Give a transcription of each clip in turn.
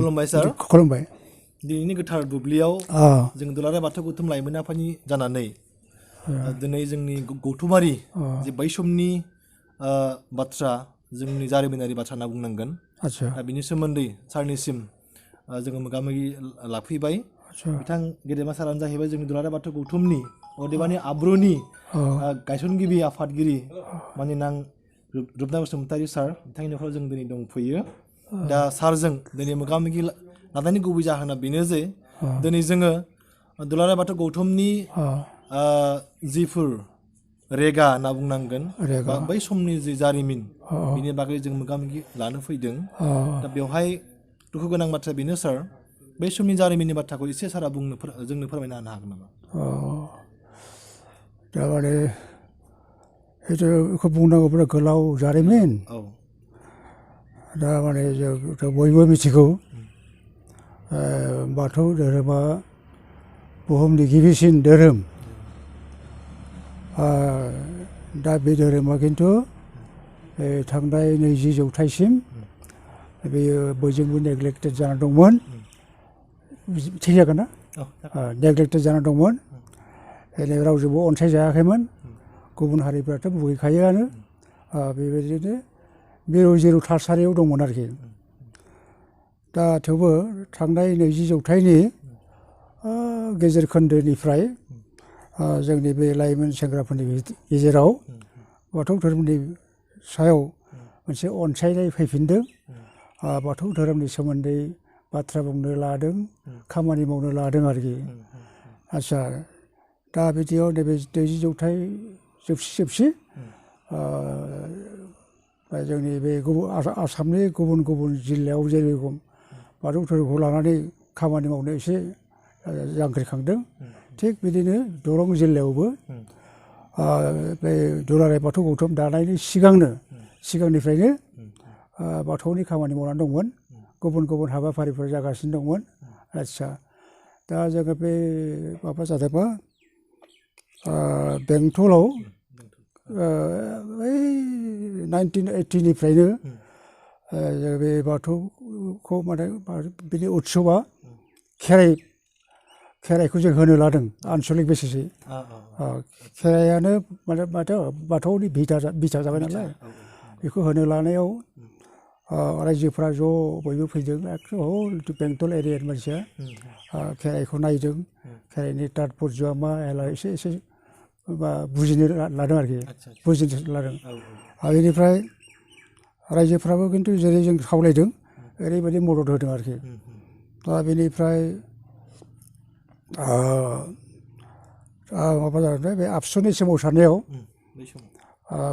खुलुमबाय सार खुलुमबाय दिनैनि गोथार दुब्लियाव जों दुलाराय बाथौ गौथुम लाइमोन आफादनि जानानै दिनै जोंनि गौथुमारि जे बै समनि बाथ्रा जोंनि जारिमिनारि बाथ्रा होनना बुंनांगोन दा बिनि सोमोन्दै सारनिसिम जोङो मोगामोगि लाफैबाय बिथां गेदेमा सारानो जाहैबाय जोंनि दुलाराय बाथौ गौथुमनि अदेबानि आब्रुनि गायसनगिरि आफादगिरि मानिनां रुपनाथ बसुमतारी सार बिथांनि न'खराव जों दिनै दंफैयो दा सारजों दिनै मोगामोगि लानायनि गुबै जाहोना बेनो जे दिनै जोङो दुलाराय बाथौ गौथुमनि जिफोर रेगा होनना बुंनांगोन बा बै समनि जि जारिमिन बिनि बागै जों मोगामोगि लानो फैदों दा बेवहाय दुखु गोनां बाथ्राया बेनो सार बै समनि जारिमिननि बाथ्राखौ एसे सारा जोंनो फोरमायना होनो हागोन नामा दा माने बेखौ बुंनांगौब्ला गोलाव जारिमिन दा माने जों बयबो मिथिगौ बाथौ धोरोमा बुहुमनि गिबिसिन धोरोम दा बे धोरोमा खिन्थु थांनाय 20 जौथाइसिम बेयो बयजोंबो नेग्लेक्टेड जाना दंमोन थिग जागोन ना नेग्लेक्टेड जाना दंमोन रावजोंबो अनसायजायाखैमोन गुबुन हारिफ्राथ' बुगैखायोआनो बेबायदिनो मिरु जिरु थासारियाव दंमोन आरोखि दा थेवबो थांनाय 20 जौथाइनि गेजेर खोन्दोनिफ्राय जोंनि बे लाइमोन सेंग्राफोरनि गेजेराव बाथौ धोरोमनि सायाव मोनसे अनसायनाय फैफिनदों बाथौ धोरोमनि सोमोन्दै बाथ्रा बुंनो लादों खामानि मावनो लादों आरोखि आच्चा दा बिदियाव नैबे 20 जौथाइ जोबसि जोंनि बे आसामनि गुबुन गुबुन जिल्लायाव जेरेखम बाथौ धोरोमखौ लानानै खामानि मावनो एसे जांख्रिखांदों थिग बिदिनो दरं जिल्लायावबो बे दुलाराय बाथौ गौथुम दानायनि सिगांनिफ्रायनो बाथौनि खामानि मावनानै दंमोन गुबुन गुबुन हाबाफारिफोर जागासिनो दंमोन आच्चा दा जोङो बे माबा जादोंबा बेंटलाव 1980निफ्रायनो बे बाथौखौ माने बिनि उत्सबा खेराइखौ जों होनो लादों आनसलिक बेसिसै खेराइयानो माने बाथौनि बिथा जाबाय नालाय बेखौ होनो लानायाव रायजोफ्रा ज' बयबो फैदों हल बेंटल एरियानि मानसिया खेराइखौ नायदों खेराइनि तात्पर्यआ मा एसे बुजिनो लादों आरोखि बुजिनो लादों बेनिफ्राय रायजोफ्राबो खिन्थु जेरै जों खावलायदों ओरैबायदि मदद होदों आरोखि दा बेनिफ्राय माबा जादों बे आबसुनि सोमावसारनायाव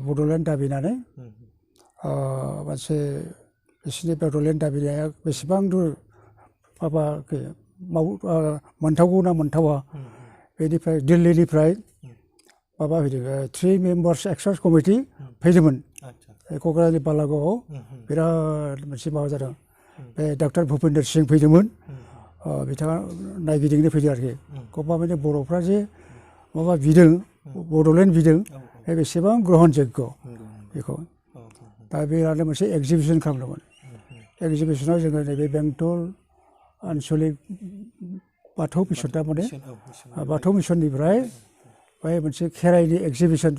बड'लेण्ड दाबिनानै मोनसे बिसोरनि बड'लेण्ड दाबिनाया बेसेबां दूर माबा मोनथावगौ ना मोनथावा बेनिफ्राय दिल्लीनिफ्राय माबा फैदों 3 मेम्बार्स एक्सार्स कमिटि फैदोंमोन क'क्राझारनि बालागावआव बिराद मोनसे माबा जादों बे डक्टर भुपेन्द्र सिंह फैदोंमोन बिथाङा नायगिदिंनो फैदों आरोखि गभर्नमेन्टनि बर'फ्रा जे माबा बिदों बड'लेण्ड बिदों बेसेबां ग्रहनजोग्य बेखौ दा बेयानो मोनसे एक्जिबिसन खालामदोंमोन एक्जिबिसनाव जोङो नैबे बेंटल आनसलिक बाथौ मिसन थारमाने बाथौ मिसननिफ्राय बेहाय मोनसे खेराइनि एक्जिबिसन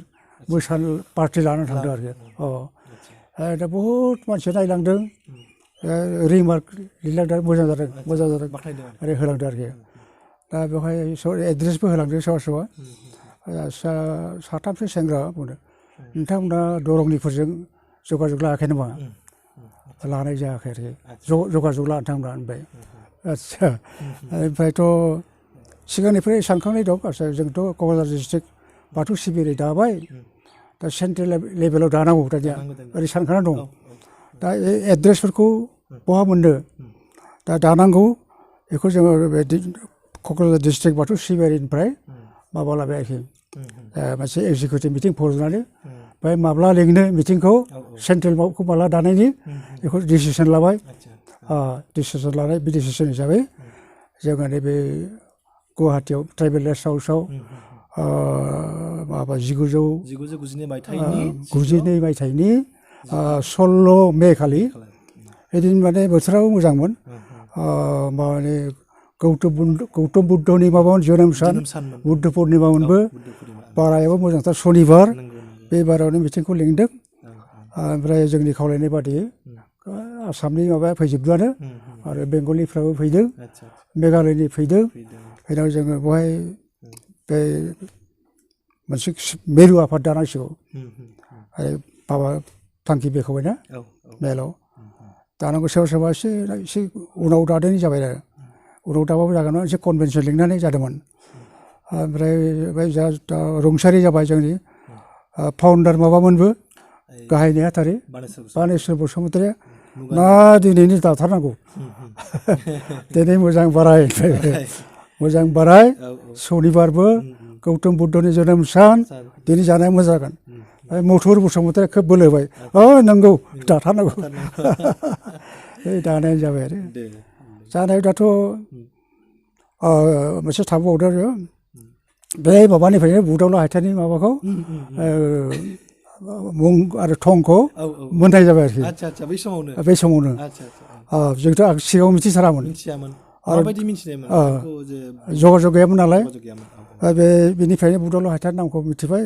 मोसानो पार्टि लानानै थांदों आरोखि दा बहुद मानसि नायलांदों रिमार्क लिरलांदों मोजां जादों आरो होलांदों आरोखि दा बेवहाय एड्रेसबो होलांदों सोरबा साथामसो सेंग्रा बुंदों नोंथांमोना दरंनिफोरजों जगाजग लायाखै नामा लानाय जायाखै आरोखि जगाजग लानो थांब्ला होनबाय आच्चा ओमफ्रायथ' सिगांनिफ्राय सानखांनाय दं आच्चा जोंथ' क'क्राझार डिस्ट्रिक्ट बाथौ सिबियारि दाबाय दा सेन्ट्रेल लेभेलाव दानांगौ दानिया ओरै सानखाना दं दा एड्रेसफोरखौ बहा मोननो दा दानांगौ बेखौ जोङो बे क'क्राझार डिस्ट्रिक्ट बाथौ सिबियारिनिफ्राय माबा लाबाय आरोखि मोनसे एक्जिकिउटिभ मिटिं फज'नानै ओमफ्राय माब्ला लिंनो मिटिंखौ सेन्ट्रेल माबाखौ माब्ला दानायनि बेखौ डिसिसन लाबाय डिसिसन लानाय बे डिसिसन हिसाबै जोङो नैबे गुवाहाटियाव ट्राइबेल रेस्ट हाउसआव माबा 1992 मायथाइनि 16 मे खालि एदिन माने बोथोराबो मोजांमोन माने गौतम बुद्धनि माबामोन जोनोम सान बुद्ध पुर्णिमामोनबो बारायाबो मोजांथार सनिबार बे बारावनो मिटिंखौ लिंदों ओमफ्राय जोंनि खावलायनाय बादियै आसामनि माबाया फैजोबदोंआनो आरो बेंगलनिफ्राबो फैदों मेघालयनि फैदों फैनायाव जोङो बेवहाय बे मोनसे मिरु आफाद दानांसिगौ माबा थांखि बेखेवबायना मेलाव दानांगौ सोरबा सोरबा एसे उनाव दादों जाबाय आरो उनाव दाबाबो जागोन एसे कनभेन्सन लिंनानै जादोंमोन ओमफ्राय बे रुंसारि जाबाय जोंनि फाउन्डार माबामोनबो गाहाय नेहाथारि बानेस्वर बसुमतारी ना दिनैनो दाथारनांगौ दिनै मोजां बाराय सनिबारबो गौतम बुद्धनि जोनोम सान दिनै जानाया मोजां जागोन मथुर बसुमतारी खोब बोलो होबाय नंगौ दाथारनांगौ बे दानायानो जाबाय आरो जानायाव दाथ' मोनसे थाबावदों आरो बे माबानिफ्रायनो बुदावला हायथानि माबाखौ मुं आरो थंखौ मोननाय जाबाय आरोखि बै समावनो जोंथ' आं सिगाङाव मिथिथारामोन जगाजग गैयामोन नालाय बेनिफ्रायनो बुदावला हायथानि नामखौ मिथिबाय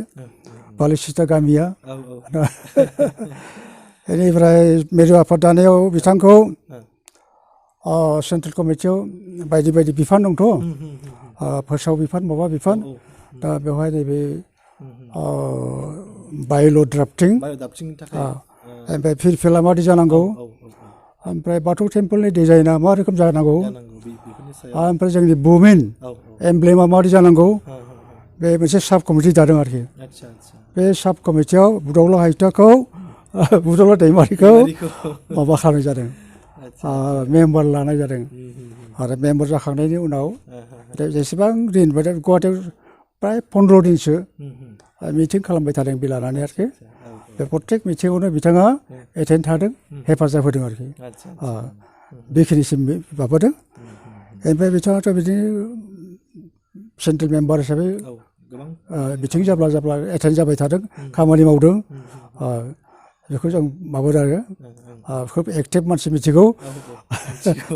बालिसिता गामिया बेनिफ्राय मिरु आफाद दानायाव बिथांखौ सेन्ट्रेल कमिटियाव बायदि बायदि बिफान दंथ' फोसाव बिफान माबा बिफान दा बेवहाय नैबे बायल' ड्राफ्टिं ओमफ्राय फिरफिला मादि जानांगौ ओमफ्राय बाथौ टेम्पोलनि डिजाइना मा रोखोम जानांगौ ओमफ्राय जोंनि बुमिन एमब्लेमा मादि जानांगौ बे मोनसे साब कमिटि दादों आरोखि बे साब कमिटियाव बुदावला हायथाखौ बुदावला दैमारिखौ माबा खालामनाय जादों मेम्बार लानाय जादों आरो मेम्बार जाखांनायनि उनाव जेसेबां दिन गुवाहाटियाव प्राय 15 दिनसो मिटिं खालामबाय थादों बे लानानै आरोखि बे प्रत्येक मिटिङावनो बिथाङा एटेन्ड थादों हेफाजाब होदों आरोखि बेखिनिसिम माबादों ओमफ्राय बिथाङाथ' बिदिनो सेन्ट्रेल मेम्बार हिसाबै मिटिं जाब्ला एटेन्ड जाबाय थादों खामानि मावदों बेखौ जों माबादों आरो खोब एक्टिभ मानसि मिथिगौ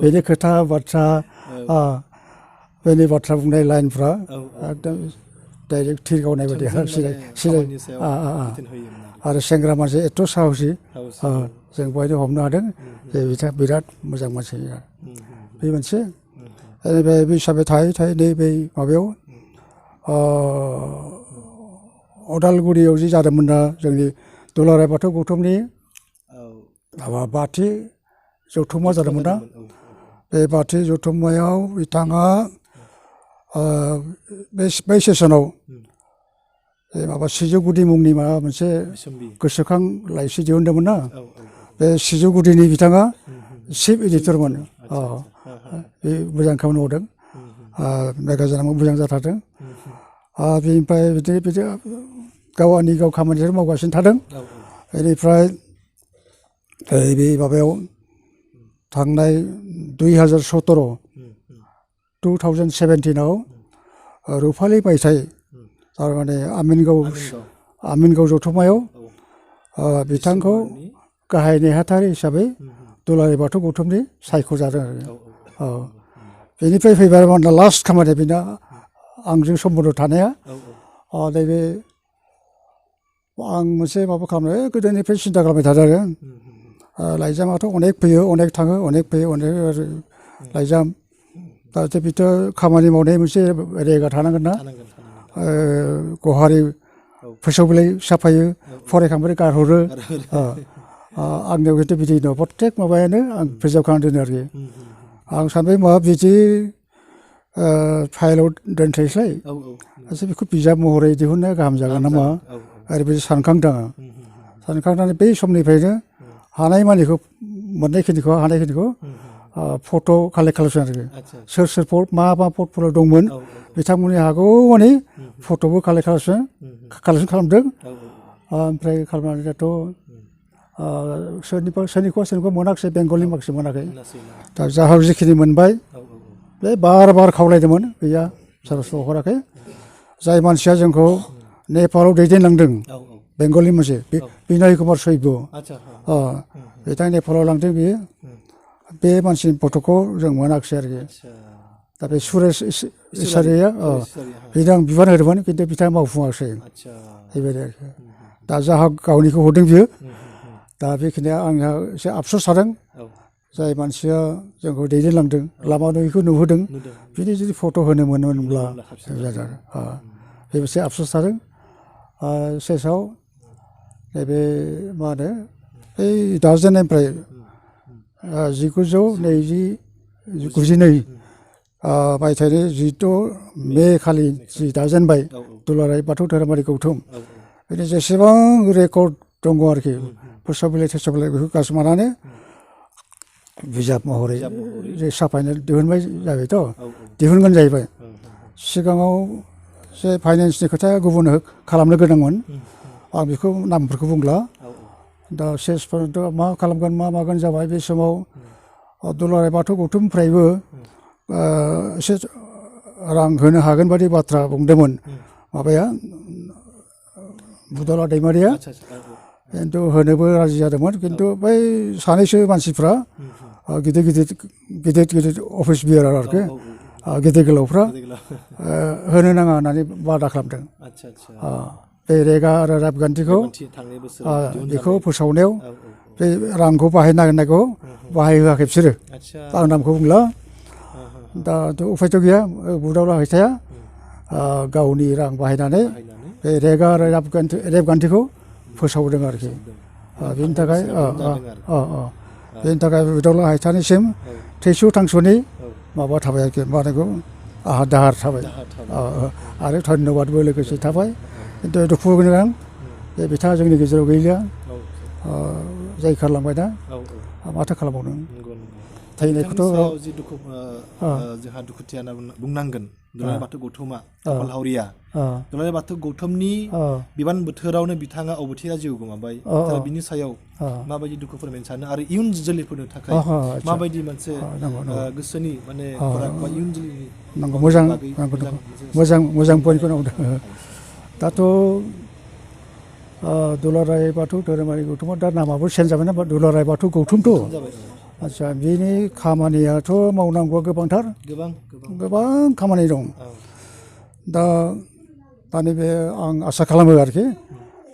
बेनि खोथा बाथ्रा बेनि बाथ्रा बुंनाय लाइनफ्रा एकदम डाइरेक्ट थिर गावनाय बायदि आरो सेंग्रा मानसि एथ' साहसि जों बयबो हमनो हादों जे बिथाङा बिराद मोजां मानसि बे मोनसे बेनिफ्राय बे हिसाबै थायै नैबे माबायाव अदालगुरियाव जि जादोंमोन ना जोंनि दुलाराय बाथौ गौथुमनि माबा बाथि जथुम्मा जादोंमोन ना बे बाथि जथुम्मायाव बिथाङा बै सेसनाव माबा सिजौ गुदि मुंनि माबा मोनसे गोसोखां लाइसि दिहुनदोंमोन ना बे सिजौ गुदिनि बिथाङा चिफ इडिटरमोन बे मोजां खामानि मावदों मेगाजिनाबो मोजां जाथारदों बेनिफ्राय बिदि गाव खामानिखौ मावगासिनो थादों बेनिफ्राय बे माबायाव थांनाय 2017 रुफालि मायथाइ थारमाने आमिनगाव जथुम्मायाव बिथांखौ गाहाय नेहाथारि हिसाबै दुलाराय बाथौ गौथुमनि सायख'जादों आरो बेनिफ्राय फैबाय मानोना लास्ट खामानिया बेना आंजों सोमोन्दो थानाया नैबे आं मोनसे माबा खालामनो गोदोनिफ्राय सिन्था खालामबाय थादों आरो लाइजामाथ' अनेक फैयो अनेक थाङो अनेक फैयो अनेक लाइजाम दा बेथ' खामानि मावनाय मोनसे रेगा थानांगोन ना गहारि फोसाव बिलाइ साफायो फरायखांबाय गारहरो आंनियाव खिन्थु बिदि दं प्रत्येक माबायानो आं प्रिजार्भ खालामना दोनो आरोखि आं सानबाय माबा बिदि फाइलाव दोनथ'सै बेखौ बिजाब महरै दिहुननाया गाहाम जागोन नामा ओरैबायदि सानखांदों आं सानखांनानै बै समनिफ्रायनो हानायखिनिखौ फट' कालेक्ट खालामसै आरोखि सोर मा पर्टफलिय' दंमोन बिथांमोननि हागौ माने फट'बो कालेक्सन खालामदों ओमफ्राय खालामनानै दाथ' सोरनिखौबा मोनाखिसै बेंगलनि माखासे मोनाखै दा जाहाव जिखिनि मोनबाय बे बार खावलायदोंमोन गैया सारस हराखै जाय मानसिया जोंखौ नेपालाव दैदेनलांदों बेंगलनि मोनसे बिनय कुमार शैब बिथां नेपालाव लांदों बियो बे मानसिनि फट'खौ जों मोनाखिसै आरोखि दा बे सुरेश इसारिया बेनो आं बिबान होदोंमोन खिन्थु बिथाङा मावफुङासै बेबायदि आरोखि दा जाहा गावनिखौ हरदों बियो दा बेखिनिया आंहा एसे आफस'स थादों जाय मानसिया जोंखौ दैदेनलांदों लामा नुयिखौ नुहोदों बिनि जुदि फट' होनो मोनोमोनब्ला बे मोनसे आफस'स थादों शेषआव नैबे मा होनो बै दाजेननायनिफ्राय 1992 मायथाइनि 16 मे खालि जि दाजेनबाय दुलाराय बाथौ धोरोमारि गौथुम बिनि जेसेबां रेकर्ड दङ आरोखि फोसावबिलाइ थोसावबिलाइ बेखौ गासैमानानो बिजाब महरै साफायनो दिहुनबाय जाबायथ' दिहुनगोन जाहैबाय सिगाङाव जे फाइनेन्सनि खोथाया गुबुन खालामनो गोनांमोन आं बेखौ नामफोरखौ बुंला दा शेष पर्यन्त मा खालामगोन मा मागोन जाबाय बे समाव दुलाराय बाथौ गौथुमनिफ्रायबो एसे रां होनो हागोन बादि बाथ्रा बुंदोंमोन माबाया बुदला दैमारिया खिन्थु होनोबो राजि जादोंमोन खिन्थु बै सानैसो मानसिफ्रा गिदिर अफिस बियार आरोखि गिदिर गोलावफ्रा होनो नाङा होननानै बादा खालामदों बे रेगा आरो राबगान्थिखौ बेखौ फोसावनायाव बे रांखौ बाहायनो नागिरनायखौ बाहायहोआखै बिसोरो आं नामखौ बुंला दाथ' उफायथ' गैया बुदावला हैथाया गावनि रां बाहायनानै बे रेगा आरो रेबगान्थिखौ फोसावदों आरोखि बेनि थाखाय बुदावला हैथानिसिम थैस' थांस'नि माबा थाबाय आरोखि मानायखौ आहा दाहार थाबाय आरो धन्यबादबो लोगोसे थाबाय खिन्थु दुखु गोनां जे बिथाङा जोंनि गेजेराव गैलिया जाय खारलांबाय दा माथो खालामबावनो थैनायखौथ' जोंहा दुखुथिया होनना बुंनांगोन दुलाराय बाथौ गौथुमा हावरिया दुलाराय बाथौ गौथुमनि बिबान बोथोरावनो बिथाङा अबथिरा जिउ गोमाबाय दा बिनि सायाव माबायदि दुखु फोरमायनो सानो आरो इयुन जोलैफोरनो थाखाय माबायदि मोनसे गोसोनि माने इयुन जोलैनि मोजां पइन्टखौ नांगौ दाथ' दुलाराय बाथौ धोरोमारि गौथुमा दा नामाबो चेन्ज जाबायना दुलाराय बाथौ गौथुमथ' आदसा बिनि खामानियाथ' मावनांगौआ गोबांथार गोबां खामानि दं दा नैबे आं आसा खालामो आरोखि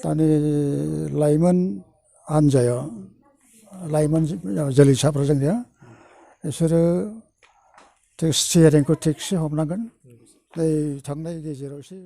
दानि लाइमोन हान्जाया लाइमोन जोलैसाफ्रा जोंनिया बिसोरो स्टियारिंखौ थिगसे हमनांगोन बै थांनाय गेजेराव एसे